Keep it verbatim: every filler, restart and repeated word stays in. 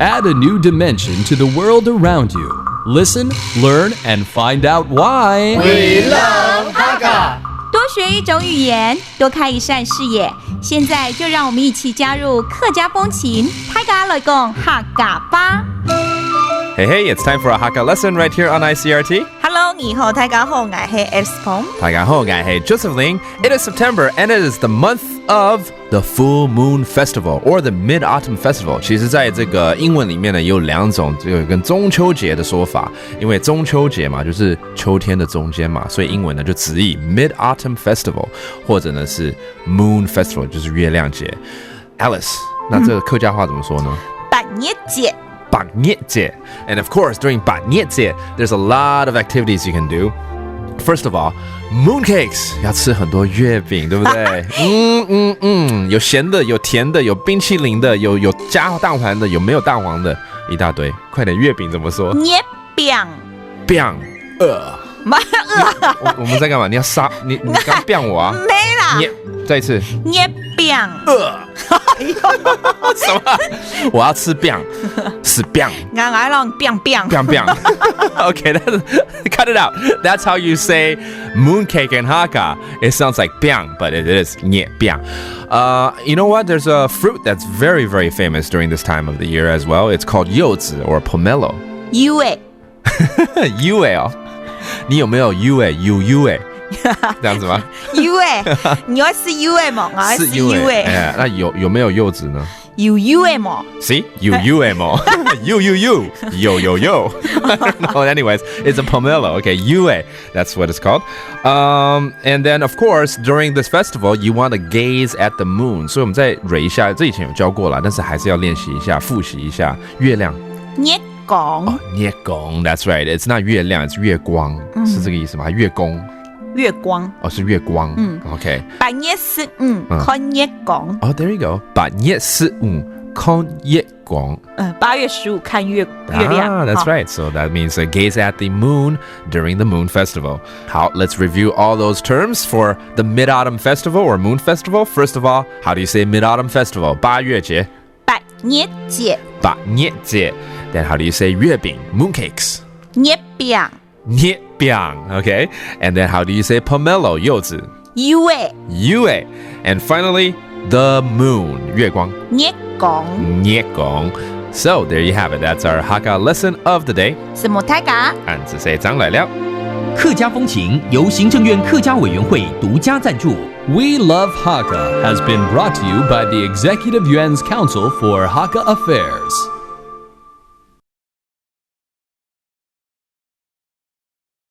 Add a new dimension to the world around you. Listen, learn, and find out why. We love Hakka. 多学一种语言，多开一扇视野。现在就让我们一起加入客家风情，大家来讲客家吧。 Hey, hey, it's time for a Hakka lesson right here on I C R T. Hello，你好，大家好，我是 X 彭。大家好，我是 Joseph Ling. It is September and it is the month of the Full Moon Festival or the Mid Autumn Festival. 其实，在这个英文里面呢，也有两种，就有跟中秋节的说法。因为中秋节嘛，就是秋天的中间嘛，所以英文呢就直译 Mid Autumn Festival，或者呢是 Moon Festival，就是月亮节。Alice，那这个客家话怎么说呢？八月节。八月节。And of course, during 八月节, there's a lot of activities you can do. First of all, moon cakes 要吃很多月饼，对不对？嗯嗯嗯，有咸的，有甜的，有冰淇淋的，有有加蛋黄的，有没有蛋黄的，一大堆。快点，月饼怎么说？月饼。饼，呃，没有，我我们在干嘛？你要杀你？你刚 biang 我啊？没啦。你再一次，月饼。呃，什么？我要吃 biang，是 biang。俺俺让 biang biang。 biang biang。Okay, that's, cut it out. That's how you say mooncake in Hakka. It sounds like biang, but it is 月饼。Uh, you know what? There's a fruit that's very, very famous during this time of the year as well. It's called 柚子 or pomelo. 有诶，柚诶哦，你有没有柚诶？有柚诶，这样子吗？有诶，你要吃有诶嘛，我要吃有诶。哎，那有有没有柚子呢？有有诶嘛。 See, you you 诶嘛，you you you, yo yo yo. No, anyways, it's a pomelo. Okay, 柚诶, that's what it's called. Um, and then of course, during this festival, you want to gaze at the moon. 所以我们再 review 一下，这以前有教过了，但是还是要练习一下，复习一下月亮。月光。月光，that's right. It's not 月亮，it's 月光，是这个意思吗？月光。月光。哦，是月光。嗯，OK。八月十五看月光。哦，there you go。八月十五看月光。嗯，八月十五看月月亮。 Ah, that's right. So that means uh, gaze at the moon during the moon festival. 好，let's review all those terms for the Mid Autumn Festival or Moon Festival. First of all, how do you say Mid Autumn Festival? 八月节。八月节。八月节。Then how do you say 月饼? Mooncakes. 月饼。月饼, okay? And then how do you say pomelo? 柚子. 柚诶。柚诶. And finally, the moon. 月光. 月光。月光. So there you have it. That's our Hakka lesson of the day. 承蒙大家。恁仔細，正來尞。客家风情由行政院客家委员会独家赞助。We Love Hakka has been brought to you by the Executive Yuan's Council for Hakka Affairs.